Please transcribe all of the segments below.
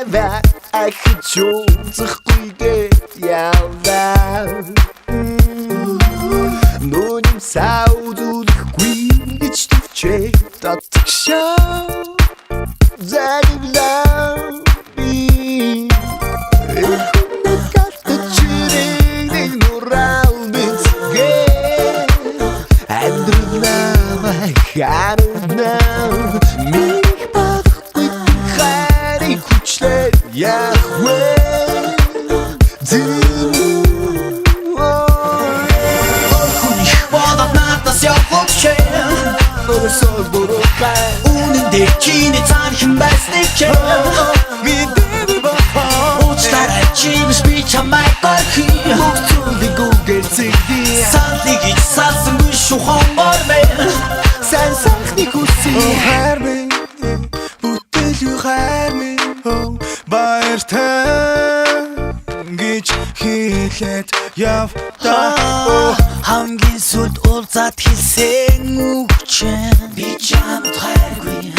Ахиж уулзахгүйгээ яваа. Нүним саудуулахгүй гэж төвчээ татгшаа. Заливлаа би. Карточрэг нурал бицгээ. Амьдрал намайг харуулна. Минийх бадахгүй хайрыг хүчлээ яах вэ? Хүн их болоод надаас явах ч Өөрөөсөө буруутай. Үнэндээ чиний цаана хэн байсныг ч Мэдээгүй бохоо. Уучлаарай, чи биш, би чамайг орхи. Бүх зүйлийг үгээр зэгдээ. Саналыг ич салсангүй шүү хонгор мэ. Сайн сайхныг хүсье. Хайр минь, бүтээлгүй хайр минь, баяртай гэж хэлээд яв та. Хамгийн сүүлд уулзаад хэлсэн үг чинь: "Би чамд хайргүй,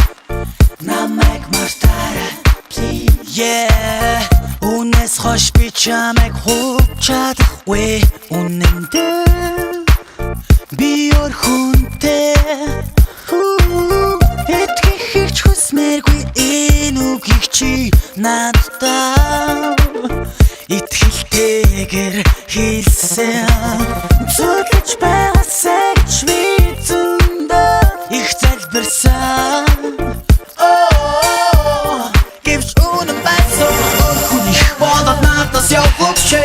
намайг мартаарай, please." Yeah, үүнээс хойш би чамайг хууч чадахгүй. Үнэндээ би өөр хүнтэй. Итгэхийг ч хүсмээргүй энэ үгийг чи надад итгэлтэйгээр хэлсэн. Зүтгэж байгаасай гэж би зөндөө их залбирсан. Oh, гэвч үнэн байсан. Хүн их болоод надаас явах ч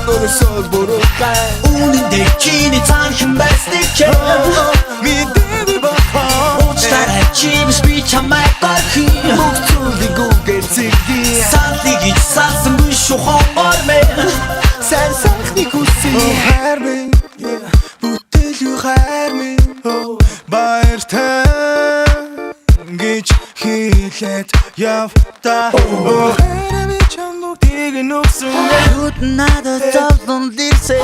Өөрөөсөө буруутай. Үнэндээ чиний цаана хэн байсныг ч Мэдээгүй бохоо. Уучлаарай, чи биш, би чамайг орхи. Бүх зүйлийг үгээр зэгдээ. Саналыг ич салсангүй шүү хонгор мэ. Сайн сайхныг хүсье. Хайр минь, бүтээлгүй хайр минь, баяртай гэж хэлээд яв та. Хайр би чам бүгдийг нь өгсөн. Юуд надад зовлон дэрсэн.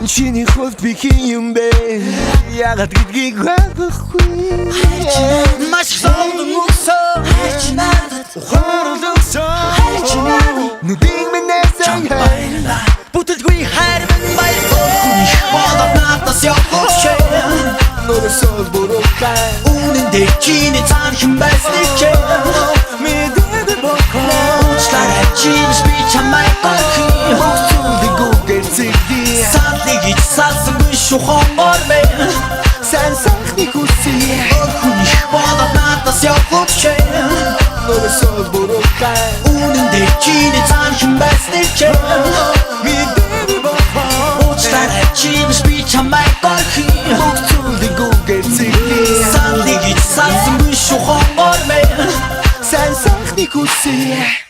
Чиний хувьд би хэн юм бэ? Яагаад гэдгийг ойлгохгүй. Маш их зовлон өгсөн. Хайр чи надад Ухаарл өгсөн. Хайр чи надад Нүдийг минь нээсэн. Баярлаа. Бүтэлгүй хайр минь, баярлаа. Хүн их болоод надаас явах ч Өөрөөсөө буруутай. Үнэндээ чиний цаана хэн байсныг ч Мэдээгүй бохоо. Уучлаарай, чи биш, би чамайг орхи. Бүх зүйлийг үгээр зэгдээ. Саналыг ич салсангүй шүү хонгор мэ. Сайн сайхныг хүсье. Хүн их болоод надаас явах ч Өөрөөсөө буруутай. Үнэндээ чиний цаана хэн байсныг ч Мэдээгүй бохоо. Уучлаарай, чи биш, би чамайг орхи. Бүх зүйлийг үгээр зэгдээ. Саналыг ич салсангүй шүү хонгор мэ. Сайн сайхныг хүсье.